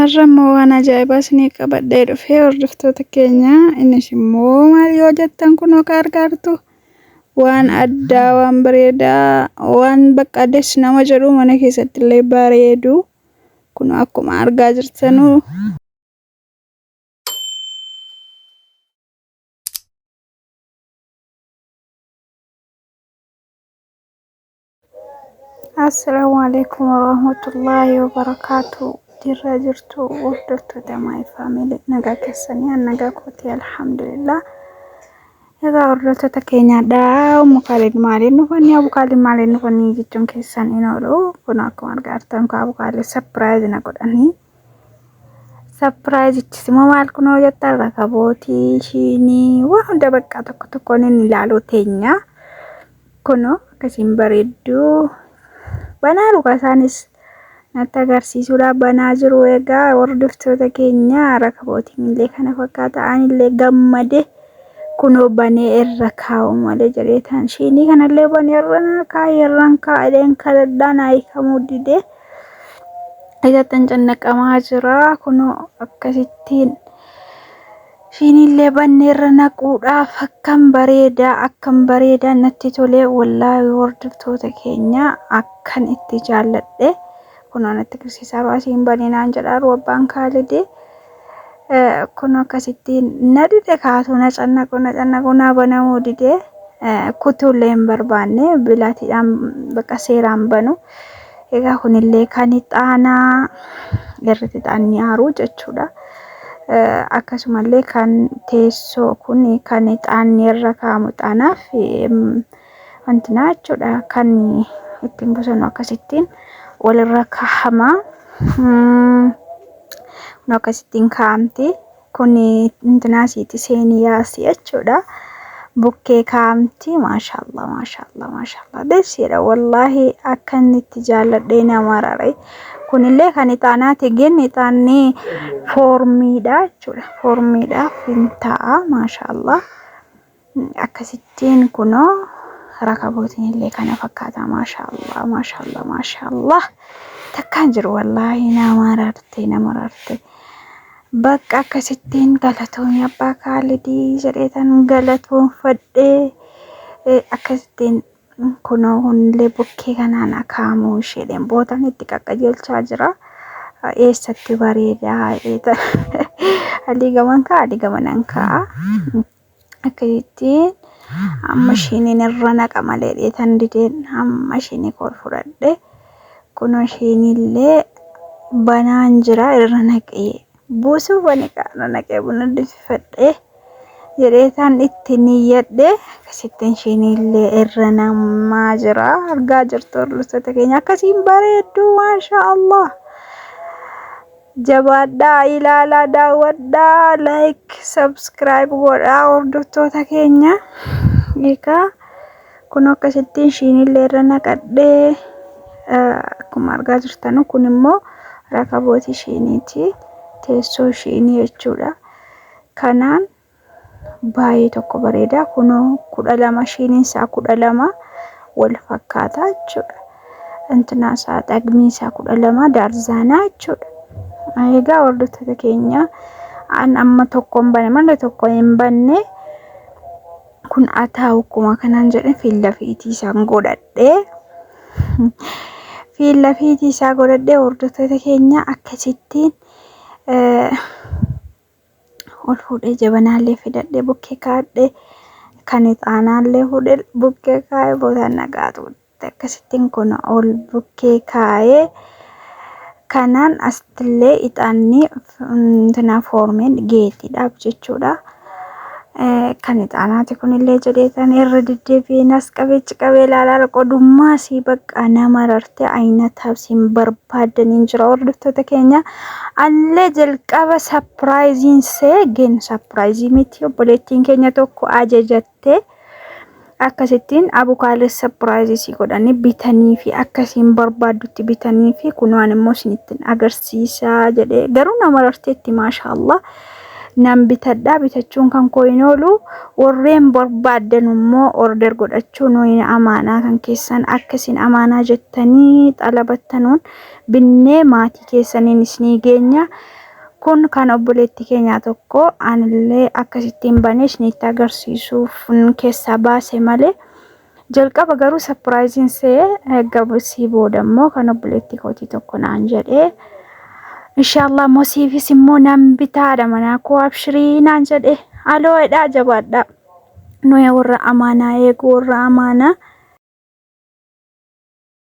Har'a immoo waan ajaa'ibaa isinii qabadhee dhufee hordoftoota keenya innis immoo maal yoo jettan kunoo ka argaartu waan addaa waan bareedaa waan bakka addes nama jedhu mana keessatti illee bareedu kunoo akkuma argaa jirtanuu. Assalaamu alaikum warahmatullaahi wabarakaatu. Jirra jirtu hordoftoota my family nagaa keessanii an nagaa kooti alhamdulillah. Egaa hordoftoota keenyaadha. Ummu Kaalid maaliin dhufanii Abu Kaalid maaliin dhufanii jechuun keessan hin oolu. Kun akkuma argaa jirtan kun Abu Kaalid sapiraayiz na godhanii. Sapiraayizichis immoo maal kunoo jettan rakabootii shiinii waa hunda bakka tokko tokkoon inni ilaaluu teenya. Kunoo akkasiin bareedduu banaa dhugaa isaanis natti agarsiisuudhaaf banaa jiru. Egaa hordoftoota keenya rakabootiin illee kana fakkaata. Anillee gammade kunoo banee irra kaa'u malee jedhee tan shiinii kanallee banee irra naa kaa'e irraan kaa'een kadhadhaa naa hiikamuu didee isatti cannaqamaa jira. Kunoo akkasittiin Shiiniillee bannee irra naquudhaaf akkam bareedaa akkam bareedaa natti tolee wallaahi hordoftoota keenya akkan itti jaalladhe kunoo natti agarsiisaa asiin banee naan jedhaaru abbaan kaalidee kun akkasitti na dide kaasuu na cannaqu na cannaqu naa banamuu dide kutuullee hin barbaanne bilaatiidhaan bakka seeraan banu. Egaa kunillee kan ixaanaa irratti ixaanni aaruu jechuudha. Akkasumallee kan teessoo kun kan ixaanni irra kaa'amu ixaanaaf wantinaa jechuudha. Kan ittiin bosonu akkasittiin walirra kaa'ama. Kun akkasittiin kaa'amti. Kun intinaa siiti seeni yaasi jechuudha. Bukkee kaa'amti. Maashaallah maashaallah maashaallah. Desiidha wallaahi akka inni itti jaalladhee nama rare. Kunillee kan ixaanaati gin ixaanni foormiidha jechuudha. Foormiidhaaf hin ta'a maashaallah. Akkasittiin kunoo rakabootiin illee kana fakkaata maashaallah maashaallah maashaallah. Takkaan jiru wallaahi nama rarte nama rarte. Bakka akkasittiin galatoomi abbaa Kaalidii jedheetan galatoonfadhee akkasittiin kunoo kunillee bukkee kanaan akaamuu isheedhaan bootan itti qaqqajeelchaa jira. Eessatti bareedaa jedheetan alii gaman ka'a alii gamanan ka'a. Akkasittiin amma ishiiniin irra naqa malee dheetan dideen amma ishiinii koo fudhadhe kunoo ishiinillee banaan jira irra naqee buusuu bane irra naqee buna danfifadhe jedheetaan itti niyyadhe akkasittiin ishiinillee irra namaa jira argaa jirtu hordoftoota keenya akkasiin bareedduu maashaa Allah. Jabaadhaa ilaalaa daawwadhaa like subscribe godhaa hordoftoota keenya. Egaa kun akkasittiin shiinillee irra naqadhee akkuma argaa jirtanu kun immoo rakabootii shiiniiti teessoo shiinii jechuudha. Kanaan baay'ee tokko bareeda. Kunoo 12 shiiniin isaa 12 wal fakkaata jechuudha. Intinaa isaa xagmii isaa 12 daarzaanaa jechuudha. Egaa hordoftoota keenya an amma tokko hin bane malee tokko hin banne kun ataa'u akkuma kanaan jedhe fiilla fiitii isaan godhadhee fiilla fiitii isaa godhadhee hordoftoota keenya akkasittiin ol fuudhee jabanaallee fidadhee bukkee kaa'adhee kan ixaanaallee fuudhee bukkee kaa'ee booda nagaatu akkasittiin kun ol bukkee kaa'ee kanaan asittillee ixaanni tinaa foormeen geetiidhaaf jechuudha. Kan ixaanaati kunillee jedheetan irra deddeebi'een as qabee achi qabee ilaalaa qodummaa sii bakka nama rarte ayinataaf siin barbaaddaniin jira hordoftoota keenya. Anillee jalqaba sapiraayiziin see gen sapiraayizii miti obboleettiin keenya tokko ajajatte akkasittiin abukaalee sapiraayizii sii godhanii bitanii fi akkasiin barbaaddutti bitanii fi kunwaan immoo isinittiin agarsiisaa jedhee garuu nama rarteetti maashaallah. Nan bitadha, bitachuun kan koo hin oolu. Warreen barbaaddan immoo order godhachuu, nuyi amaanaa kan keessan akka isin amaanaa jettanii xalabattanuun binnee maatii keessaniin isinii geenya. Kun kan obboleettii keenyaa tokko, anillee akkasittiin banee isinitti agarsiisuuf keessaa baase malee. Jalqaba garuu surpriseiin see gabasii booda immoo kan obboleettii kootii tokko naan jedhee, inshaallah immoo siifis immoo nan bitaadha manaa koo, abshirii naan jedhe. Aloo'edha, jabaadha. Nuyi warra amaanaa eegu, warra amaanaa